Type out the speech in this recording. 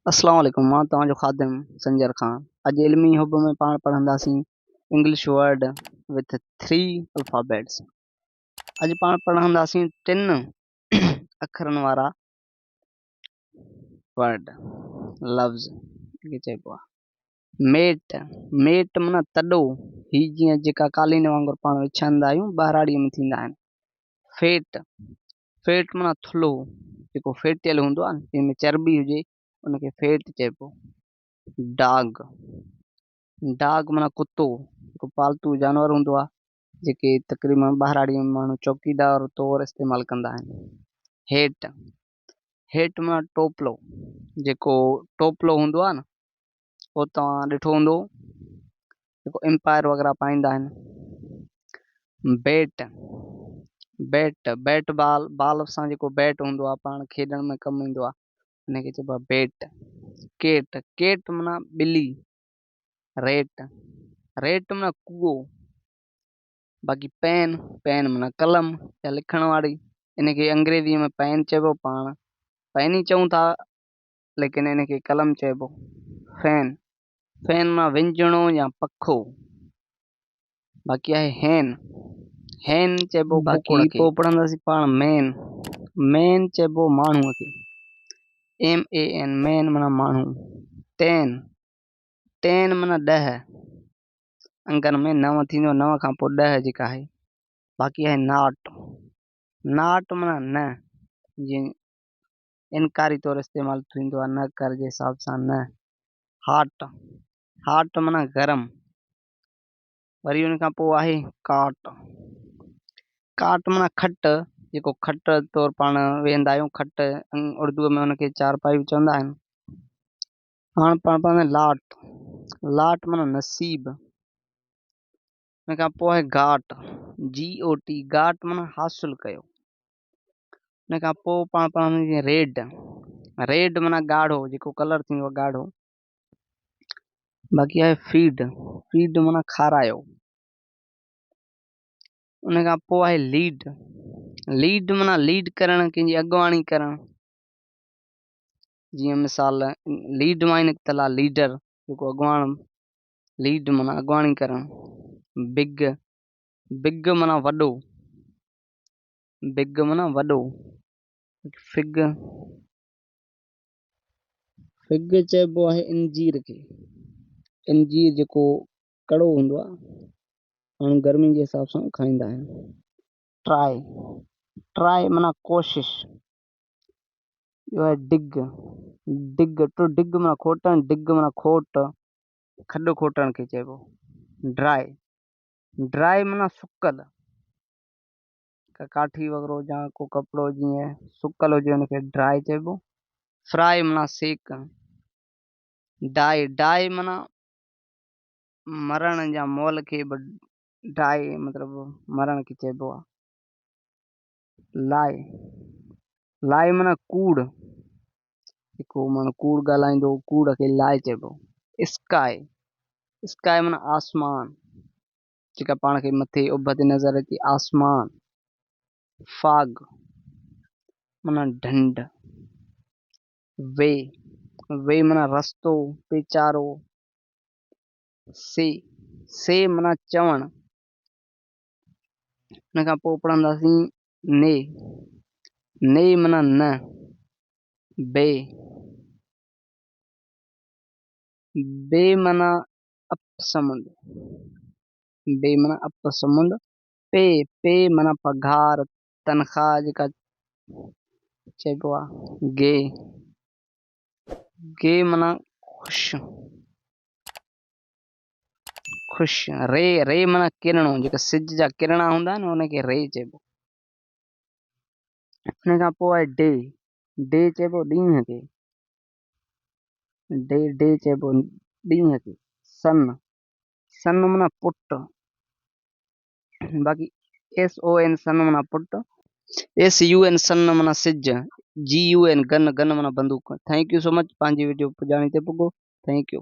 اسلام عليڪم مان توهان جو خادم سنجر خان اڄ علمي حب ۾ پاڻ پڙهنداسين English word with three alphabets اڄ پاڻ پڙهنداسين ٽن اکرن وارا ورڊ لفظ جيڪي چئبو آهي ميٽ ميٽ معنيٰ تڏو هي جيئن جيڪا قالين وانگر پاڻ وڇائيندا آهيون ٻهراڙيء ۾ ٿيندا آهن فيٽ فيٽ معنيٰ ٿلهو، جيڪو ڦيٽيل هوندو آهي نه، جنهن ۾ چرٻي هجي، ان کي فيٽ چئبو. ڊاگ، ڊاگ معنيٰ ڪتو، جيڪو پالتو جانور هوندو آهي، جيڪي تقريبن ٻهراڙيء ۾ ماڻهو چوڪيدار طور استعمال ڪندا آهن. هيٽ، هيٽ معنيٰ ٽوپلو، جيڪو ٽوپلو هوندو آهي نه، اهو توهان ڏٺو هوندو جيڪو امپائر وغيره پائيندا آهن بيٽ بيٽ بيٽ بال بال سان جيڪو بيٽ هوندو آهي پاڻ کيڏڻ ۾ ڪم ايندو آهي ان کي چئبو آهي بيٽ ڪيٽ ڪيٽ معنيٰ ٻلي ريٽ ريٽ معنيٰ ڪوئو باقي پين پين معنيٰ قلم يا لکڻ واري ان کي انگريزي ۾ پين چئبو پاڻ پين ئي چئون ٿا ليڪن ان کي قلم چئبو. فين، فين مان وهنجڻو يا پکو. باقي آهي هين، هين چئبو باقي ڪڪڙ کي. پوء پڙهنداسين پاڻ مين، مين چئبو ماڻهوء کي. ايم اي اين مين معنيٰ ماڻهو. ٽين، ٽين معنيٰ ڏهه. انگن ۾ نو ٿيندو، نو کان پوء ڏهه جيڪا آهي. باقي آهي not, not معنيٰ نه، جيئن انڪاري طور استعمال ٿيندو آهي نه ڪر جي حساب سان نه هاٽ هاٽ معنيٰ گرم وري ان کان پوء آهي ڪاٽ ڪاٽ معنيٰ کٽ جيڪو کٽ طور پاڻ ويهندا آهيون کٽ اردو ۾ ان کي چارپائي به چوندا آهن هاڻ پاڻ پڙهندا لاٽ لاٽ معنيٰ نصيب ان کان پوء آهي گاٽ جي او ٽي گاٽ معنيٰ حاصل ڪيو ان کان پوء پاڻ پڙهنداسين ريڊ ريڊ معنيٰ ڳاڙهو جيڪو ڪلر ٿيندو آهي ڳاڙهو باقي آهي فيڊ فيڊ معنيٰ کارايو ان کان پوء آهي ليڊ ليڊ معنيٰ ليڊ ڪرڻ ڪنهن جي اڳواڻي ڪرڻ جيئن مثال ليڊ مان ئي نڪتل آهي ليڊر جيڪو اڳواڻ ليڊ معنيٰ اڳواڻي ڪرڻ بگ بگ معنيٰ وڏو بگ معنيٰ وڏو، فگ، فگ چئبو آهي انجير کي، انجير جيڪو ڪڙو هوندو آهي، ماڻهو گرمي جي حساب سان کائيندا آهن. ٽرائي، ٽرائي معنيٰ ڪوشش، ٻيو آهي ڊگ، ڊگ ٽو ڊگ معنيٰ کوٽڻ، ڊگ معنيٰ کوٽ، کڏ کوٽڻ کي چئبو. ڊرائي، ڊرائي معنيٰ سڪل. ڪا ڪاٺي وغيره يا ڪو ڪپڙو جيئن سڪل هجي ان کي ڊرائي چئبو. فرائي معنيٰ سيڪ. ڊائي، ڊائي معنيٰ مرڻ يا مئل کي به ڊائي مطلب مرڻ کي چئبو آهي. لائي، لائي معنيٰ ڪوڙ، جيڪو ماڻهو ڪوڙ ڳالهائيندو ڪوڙ کي لائي چئبو. اسڪائي، اسڪائي معنيٰ آسمان. جيڪا پاڻ کي مٿي اڀ تي نظر اچي آسمان، فاگ معنيٰ ڍنڍ، وي، وي معنيٰ رستو، پيچارو، سي، سي معنيٰ چوڻ، ان کان پوء پڙهنداسين ني، ني معنيٰ نه، بي، بي معنيٰ اپ سمنڊ، بي معنيٰ اپ سمنڊ، پي، پي معنيٰ پگهار، تنخواهه جيڪا چئبو آ، گي، گي معنيٰ خوش، خوش، ري، ري معنيٰ ڪرڻو، جيڪا سج جا ڪرڻا هوندا آهن ان کي ري چئبو. ان کان پوء آهي ڊي، ڊي چئبو ڏينهن کي. ڊي ڊي چئبو ڏينهن کي. سن سن معنيٰ پٽ. باقي ايس او اين سن معنيٰ پٽ. ايس يو اين سن معنيٰ سج. جي يو اين گن گن معنيٰ بندوق. Thank you so much پنهنجي وڊيو پڄاڻي تي پڳو. Thank you.